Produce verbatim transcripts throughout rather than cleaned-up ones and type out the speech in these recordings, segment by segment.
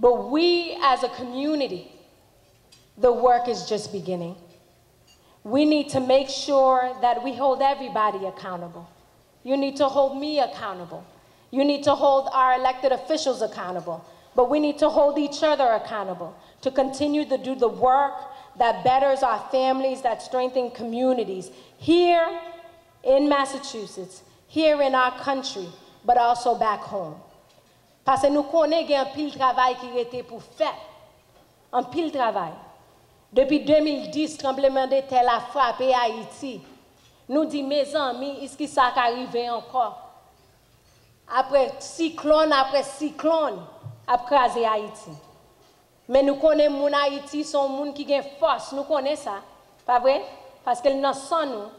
But we as a community, the work is just beginning. We need to make sure that we hold everybody accountable. You need to hold me accountable. You need to hold our elected officials accountable. But we need to hold each other accountable to continue to do the work that betters our families, that strengthen communities here in Massachusetts, here in our country, but also back home. Paske nou konnen gen anpil travay ki rete pou fèt. Anpil travay. Depi de mil dis, tranblemanntè la frape Ayiti. Nou di, mezanmi, èske sa ka rive ankò? Apre siklòn, apre siklòn, ap kraze Ayiti. Men nou konnen moun Ayiti se yon moun ki gen fòs, nou konnen sa, pa vre? Paske l nan san nou.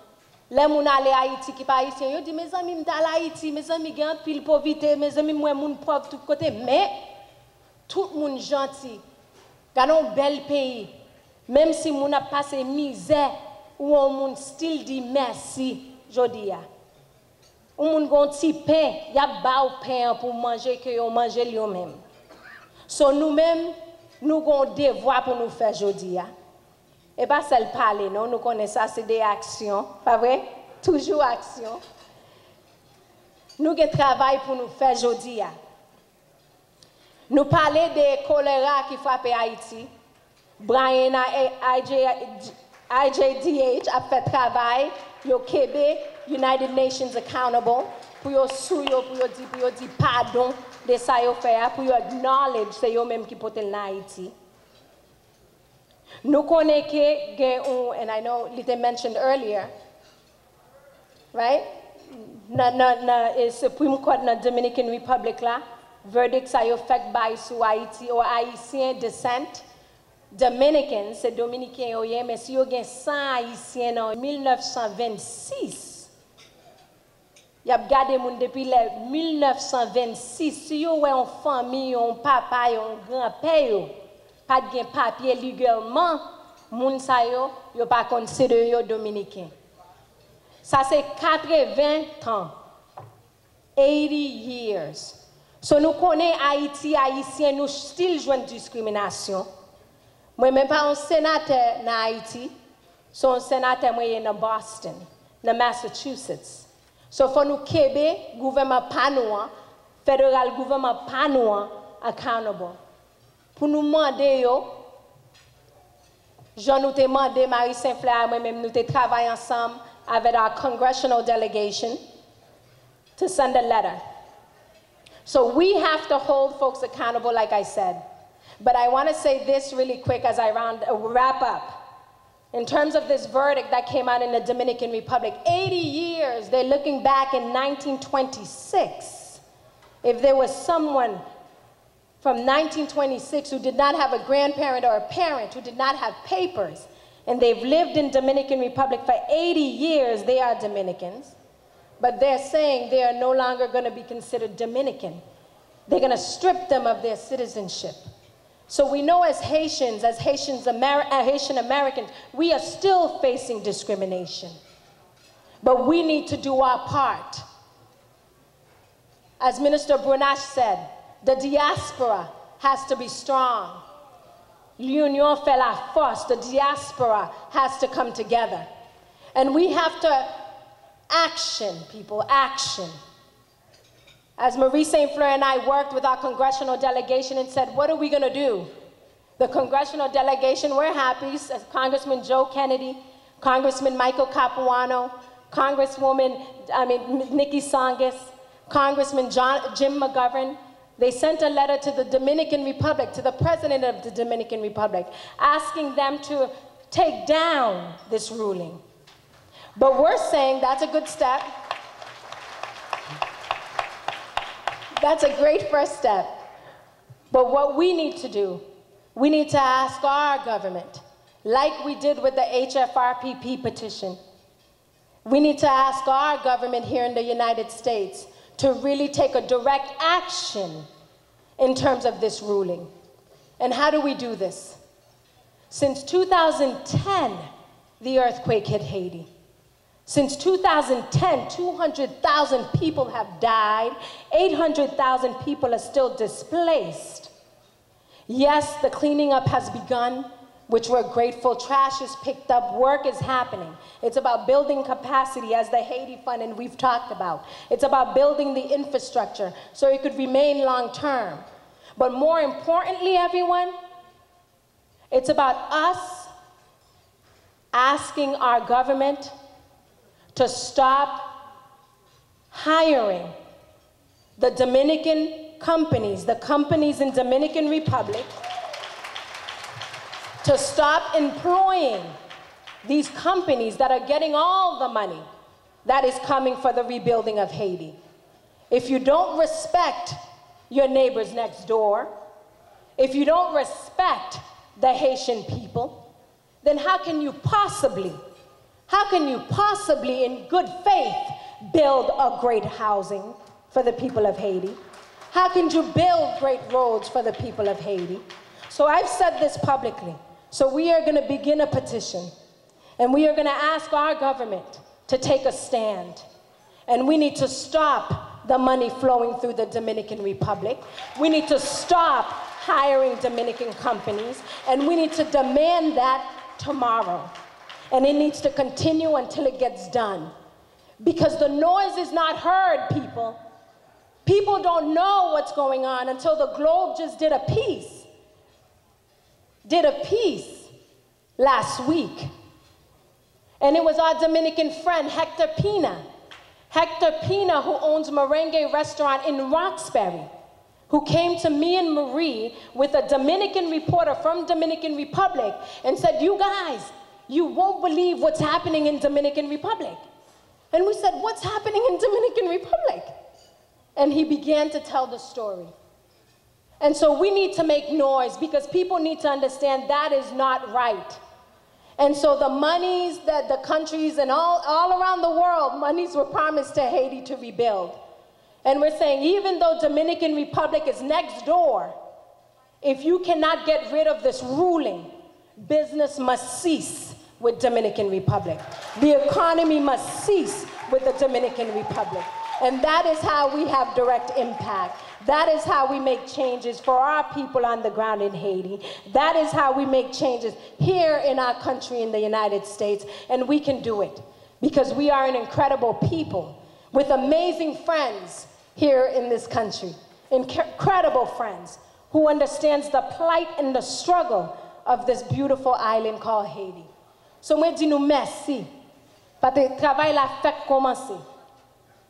Lè moun ale Ayiti ki pa ayisyen, yo di, mezanmi, m t al Ayiti, mezanmi, gen anpil povite, mezanmi, m wè moun pòv tout kote, men tout moun janti. Gade yon bèl peyi. Menm si moun ap pase mizè, ou wè yon moun still di mèsi jodi a. Yon moun gen yon ti pen, y ap ba w pen an pou w manje ke yo manje l yo menm. So nou menm, nou gen yon devwa pou nou fè jodi a. E pa sèl pale non, nou konnen sa se de aksyon, pa vre? Toujou aksyon. Nou gen travay pou nou fè jodi a. Nou pale de kolera ki frape Ayiti. Brian a IJ, IJDH ap fè travay, yo kenbe United Nations accountable pou yo sou yo, pou yo di, pou yo di padon de sa yo fè a, pou yo acknowledge se yo menm ki pote l nan Ayiti. Nou konnen ke gen yon, and I know li te mentioned earlier, right? Nan, nan, nan e Supreme Court nan Dominican Republic la, verdict sa yo fèk bay sou Ayiti, o Ayisyen descent, Dominican, se Dominiken yo ye, men si yo gen san Ayisyen nan mil nèf san vennsis, y ap gade moun depi lè mil nèf san vennsis, si yo wè yon fanmi yo, yon papa yo, yon granpè yo pa t gen papye legalman, moun sa yo, yo pa consider yo Dominiken. Sa se katreven tan, eighty years. So nou konnen Ayiti, Ayisyen, nou still jwenn diskriminasyon. Mwen menm pa yon senatè nan Ayiti, se yon senatè mwen ye nan Boston, nan Massachusetts. So fò nou kenbe gouvènman pa nou an, federal gouvènman pa nou an accountable. Pou nou mande yo, jan nou te mande Marie Saint Fleur a mwen menm, nou te travay ansanm avèk our congressional delegation to send a letter. So we have to hold folks accountable, like I said. But I want to say this really quick as I round, uh, wrap up. In terms of this verdict that came out in the Dominican Republic, eighty years, they're looking back in nineteen twenty-six. If there was someone from nineteen twenty-six who did not have a grandparent or a parent who did not have papers, and they've lived in Dominican Republic for eighty years, they are Dominicans, but they're saying they are no longer gonna be considered Dominican. They're gonna strip them of their citizenship. So we know as Haitians, as Haitians Amer-, uh, Haitian Americans, we are still facing discrimination. But we need to do our part. As Minister Brunache said, the diaspora has to be strong. L'union fait la force. The diaspora has to come together. And we have to action, people, action. As Marie Saint Fleur and I worked with our congressional delegation and said, what are we gonna do? The congressional delegation, we're happy, Congressman Joe Kennedy, Congressman Michael Capuano, Congresswoman, I mean, Nikki Tsongas, Congressman John, Jim McGovern, they sent a letter to the Dominican Republic, to the president of the Dominican Republic, asking them to take down this ruling. But we're saying that's a good step. That's a great first step. But what we need to do, we need to ask our government, like we did with the H F R P P petition, we need to ask our government here in the United States to really take a direct action in terms of this ruling. And how do we do this? Since two thousand ten, the earthquake hit Haiti. Since two thousand ten, two hundred thousand people have died, eight hundred thousand people are still displaced. Yes, the cleaning up has begun, which we're grateful. Trash is picked up, work is happening. It's about building capacity as the Haiti Fund, and we've talked about. It's about building the infrastructure so it could remain long term. But more importantly, everyone, it's about us asking our government to stop hiring the Dominican companies, the companies in Dominican Republic, to stop employing these companies that are getting all the money that is coming for the rebuilding of Haiti. If you don't respect your neighbors next door, if you don't respect the Haitian people, then how can you possibly, how can you possibly in good faith build a great housing for the people of Haiti? How can you build great roads for the people of Haiti? So I've said this publicly. So we are going to begin a petition, and we are going to ask our government to take a stand. And we need to stop the money flowing through the Dominican Republic. We need to stop hiring Dominican companies. And we need to demand that tomorrow. And it needs to continue until it gets done. Because the noise is not heard, people. People don't know what's going on until the Globe just did a piece, did a piece last week. And it was our Dominican friend, Hector Pina. Hector Pina, who owns Merengue Restaurant in Roxbury, who came to me and Marie with a Dominican reporter from Dominican Republic and said, "You guys, you won't believe what's happening in Dominican Republic." And we said, "What's happening in Dominican Republic?" And he began to tell the story. And so we need to make noise because people need to understand that is not right. And so the monies that the countries and all, all around the world, monies were promised to Haiti to rebuild. And we're saying, even though Dominican Republic is next door, if you cannot get rid of this ruling, business must cease with Dominican Republic. The economy must cease with the Dominican Republic. And that is how we have direct impact. That is how we make changes for our people on the ground in Haiti. That is how we make changes here in our country, in the United States. And we can do it because we are an incredible people with amazing friends here in this country. Incredible friends who understands the plight and the struggle of this beautiful island called Haiti. So mwen di nou mèsi, paske travay la fèk kòmanse.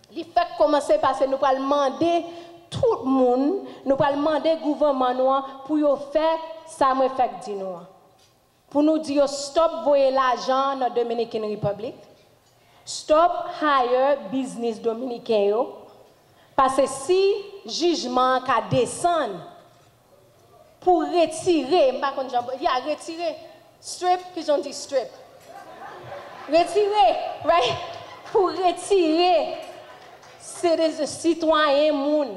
Li fèk kòmanse paske nou pral mande tout moun, nou pral mande gouvènman nou an pou yo fè sa mwen fèk di nou an. Pou nou di yo stop voye lajan nan Dominican Republic, stop hire biznis dominiken yo, paske si jijman an ka desann pou retire, m pa konn jan, ya, retire, strip, ki jan w di strip? Retire, right? Pou retire sitwayen moun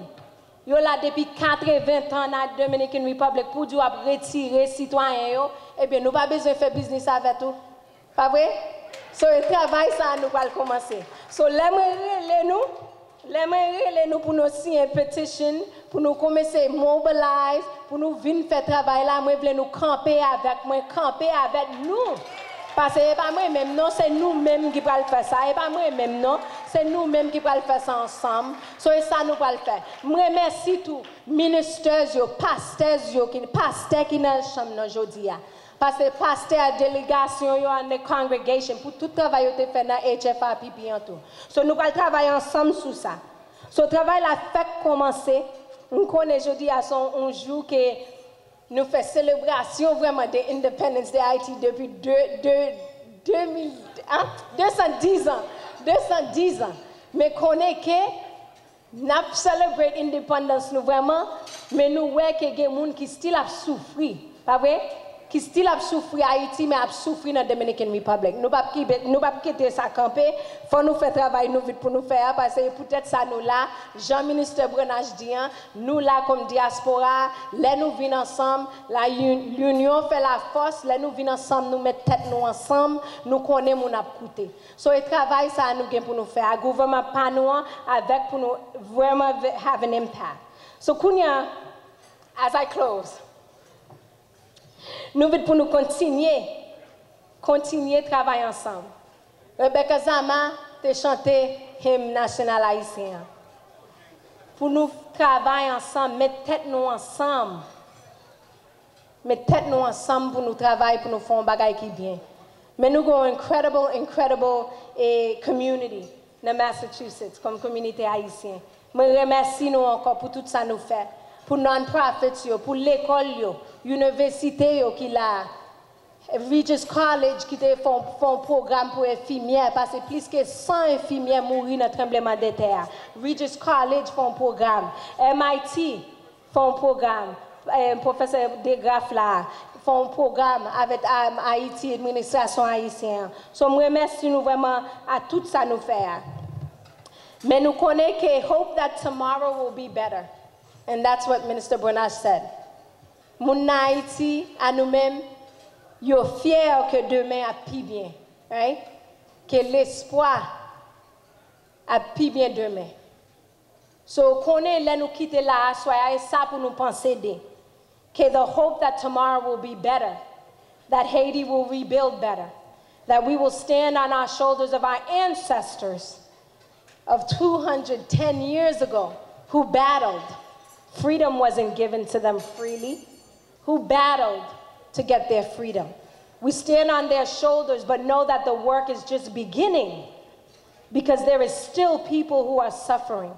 yo la depi katreven tan nan Dominican Republic pou di w ap retire sitwayen yo, ebyen nou pa bezwen fè biznis avè tou. Pa vre? So e travay sa a nou pral kòmanse. So lè mwen rele nou, lè mwen rele nou pou nou siyen petition, pou nou kòmanse mobilize, pou nou vin fè travay la, mwen vle nou kanpe avèk mwen, kanpe avèk nou. Paske e pa mwen menm non, se nou menm ki pral fè sa. E pa mwen menm non, se nou menm ki pral fè sa ansanm. So e sa nou pral fè. M remèsi tou ministers yo, pastè yo, ki, pastè ki nan chanm nan jodi a. Paske pastè a delegasyon yo and the congregation pou tout travay yo te fè nan H F R P P an tou. So nou pral travay ansanm sou sa. So travay la fèk kòmanse. M konnen jodi a se yon jou ke nou fè selebrasyon vrèman de Independence de Haiti depi de, de, de mil, hein, de san diz an. De san diz an. Men konnen ke n ap celebrate independence nou vrèman, men nou wè ke gen moun ki still ap soufri, pa vre? Ki still ap soufri Ayiti, men ap soufri nan Dominican Republic. Nou p ap kibe, nou p ap kite sa kanpe, fò nou fè travay nou vit pou nou fè a, paske poutèt sa nou la, jan Ministè Brunach di an, nou la kòm dyaspora, lè nou vin ansanm, la un-, l'union fait la force, lè nou vin ansanm, nou met tèt nou ansanm, nou konnen moun ap koute. So e travay sa a nou gen pou nou fè a, gouvènman pa nou an, avèk pou nou vrèman ve-, have an impact. So kounye a, as I close, Nou vin pou nou kontinye, kontinye travay ansanm. Rebecca Zama te chante him nasyonal ayisyen an. Pou nou travay ansanm, met tèt nou ansanm. Met tèt nou ansanm pou nou travay, pou nou fè yon bagay ki byen. Men nou gen yon incredible, incredible e community nan Massachusetts, kòm kominote ayisyen. Mwen remèsi nou ankò pou tout sa nou fè. Pou non-profits yo, pou lekòl yo, inivèsite yo ki la a. Regis College ki te fè yon, fè yon pwogram pou enfimyè, paske plis ke san enfimyè mouri nan tranbleman de tè a. Regis College fè yon pwogram, M I T fè yon pwogram, eh, pwofesè DeGraff la fè yon pwogram avèk, um, Ayiti, administrasyon ayisyen an. So, m remèsi nou vrèman a tout sa nou fè a. Men nou konnen ke hope that tomorrow will be better. And that's what Minister Bernache said. Moun nan Ayiti, a nou menm, yo fyè ke demen ap pi byen, right? Ke lespwa ap pi byen demen. So, konnen lè nou kite la aswè a, e sa pou nou panse de. Ke the hope that tomorrow will be better, that Haiti will rebuild better, that we will stand on our shoulders of our ancestors of two hundred ten years ago who battled. Freedom wasn't given to them freely, who battled to get their freedom. We stand on their shoulders, but know that the work is just beginning because there is still people who are suffering.